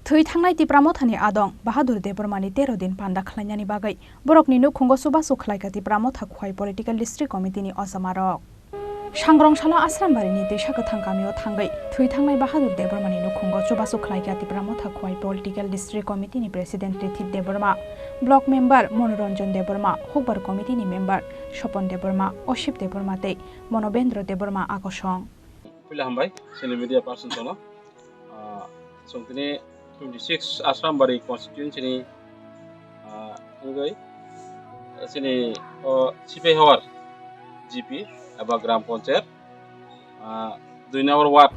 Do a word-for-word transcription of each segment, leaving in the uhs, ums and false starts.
Thwi thangnai Tipra Mothani adong Bahadur Debbarmani tero din panda khlainani bagwi borokni nukhungo chubachu khlaikha Tipra Motha Khwai Political District Committee ni ojamarok. Sangrong salo Asrambari ni Twisa Kwthang kamio thangwi thwi thangnai Bahadur Debbarmani nukhungo chubachu khlaikha Tipra Motha Khwai Political District Committee ni President Rithik Debbarma, Block Member Monoranjan Debbarma, Hukbar Committee ni Member Sopon Debbarma, Osip Debbarma tei Monobendra Debbarma akosong. Puila hambai, chini media person tono. Ah, chwng tini twenty six Asrambari constituency ni, ah, wngwi, chini o Sipaihawar G P eba Gram Panchayat, ah, dui number ward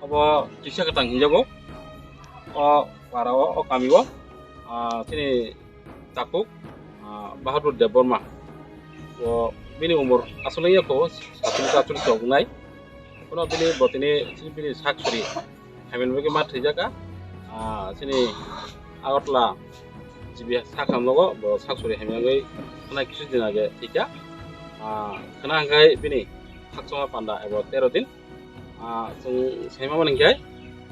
obo Twisa Kwthang hinjago. O para o, o kami o, ah, chini takhuk, ah, Bahadur Debbarma. O bini umor aswk wngya kho, satung satung chok wngnai. Kono bini botini, bini sak suri hamya ni bagwi ma thwijaka. Ah, chini Agartala G B sakam nogo bo sak suri hamya wngwi khwnai kisu din age thwikha. Ah, khwna hwnkhe bini khakchangma panda ebo tero din. Ah, chwng saima mani hwnkhe,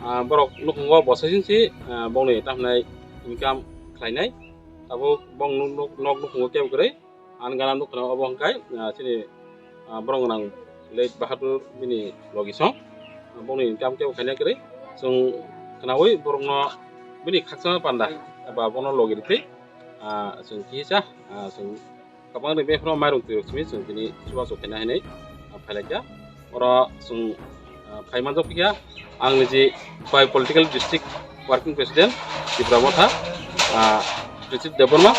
ah, borok nukhungo bo saichung si, ah, bongni tamhinai income khlainai. Tabuk bong nuk, nuk, nok nukhungo kebo kwrwi. Ani gana nukha obo hwnkhe, ah, chini, ah, borok gwnang late Bahadur bini logi song. Bongni income kebo khaina kwrwi. Chwng khwnaui borokno bini khakchangma panda eba bono logi rwtwi, ah, chwng kisa, ah, chwng kwbangni befano mairung twirok simi chwng tini chubachu khaina hinwi, ah, phailaikha. Oro chwng, ah, phai manjak phiya ang niji Khwai Political District Working President Tipra Motha, ah, Richard Debbarma,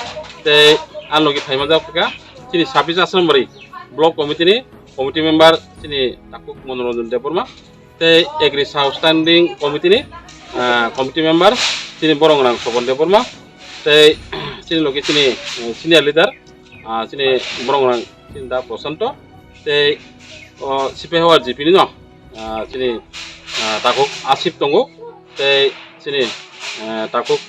tei ang logi phai manjak phiya chini sabis Asrambari Block Committee ni Committee Member chini takhuk Monoranjan Debbarma, tei Agri Sub Standing Committee ni, ah, Committee Member chini borok gwnang Sopon Debbarma, tei chini logi chini, eh, senior leader, ah, chini borok gwnang chini da Prosanto, tei o Sipaihawar G P ni no, ah, chini, ah, takhuk Asip tongo, tei chini, eh, takhuk,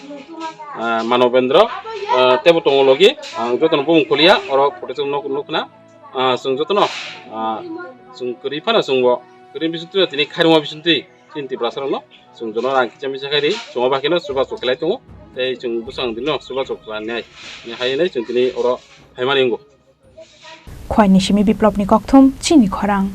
ah, Manobendra, ah, teibo tongo logi, ang jotono bumung khuliya, oro photo chwng nuk-, nukna, ah, chwng jotono, ah, chwng kwrwi phano chwngbo kwrwi bisingtwi tini khairokma bisingtwi chini Tiprasarokno chwng jotono rang kicha misa khairi, chwngno bakheno chubachu khlai tongo, tei chwng bwsang dino chubachu khlainai, hai hinwi chwng tini oro phaimani wngo. Khwai ni simi Biplop ni kokthum, chini khorang.